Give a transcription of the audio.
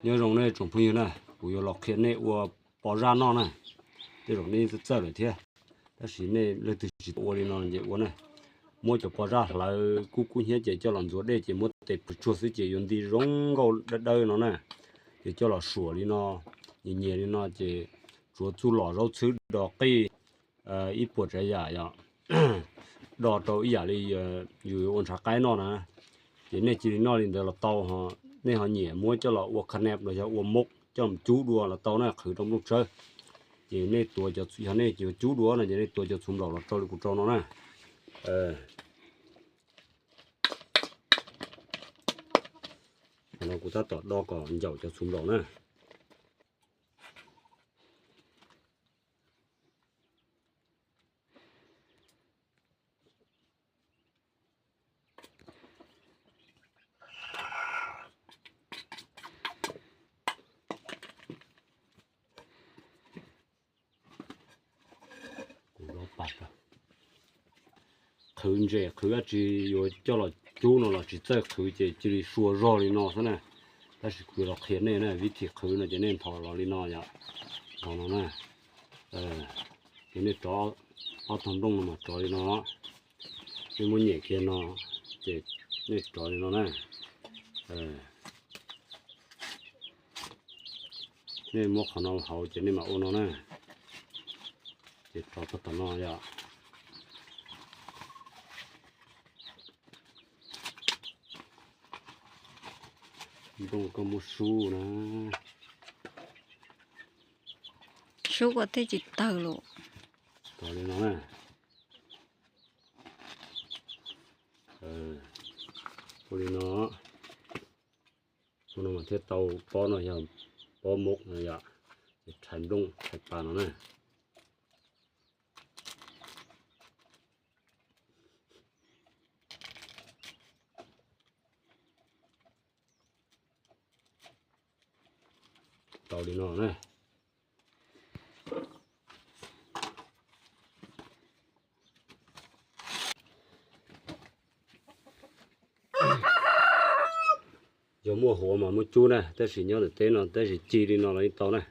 Nyob zoo nej tsoom phooj ywg na, kuv yuav los qhia nej ua pos zaj noj na. Tej zaum nej txawj txawj lawm thiab, tab sis nej leej twg tsis tau ua li no ces ua na. Muab cov pos zaj hlawv kub kub hnyiab ces coj los ntxuav dej ces muab tes pw tsuag xwb ces yuav nti zoo nkauj dawb dawb no na. Ces coj los suam li no, nyias nyias li no ces tsuav txuj lom zaub txhwb do qij ib puas tsav yam yom, do rau ib yam li yus yuav ua ntshav qaib noj na. Ces nej cia li noj li ntawd los tau, nej ho nyiam muab coj los ua kha nab los yog ua mok coj los cub dua los tau na, qhwv rau nplooj tsawb. Ces nej tuav cov, yog nej yuav cub dua no ces nej tuav cov txhuv nplaum los rau li kuv rau no na. Qhov no kuv tab tom do kom ncaum cov txhuv nplaum na. Qhwv ntses qhwv dab tsi yuav coj los cub no los tsis txawj qhwv ces cia li sua zog li no xwb na. Tab sis kuv yuav los qhia nej na, vib thim qhwv no ces nej nthos los li no yom, nthos no na. Ces nej rov ob tog nplooj no mas rov li no, nej muab nyem kiag no, ces nej rov li no na. Nej muab qhov no hauv ces nej mam ua no na. Ces rov txog tom no yom. Nplooj koj muab sub na. Sub kom tej tsis tawg los. Rov li no na. Ua li no, ua no mas thiaj tau pob no yog pob mok no yom. Ces rhais nplooj rhais pas no na. Tau li no na. Yog muaj huav mas muab cub na, tab sis nyob ntawm teb no tab sis ci li no los yeej tau na.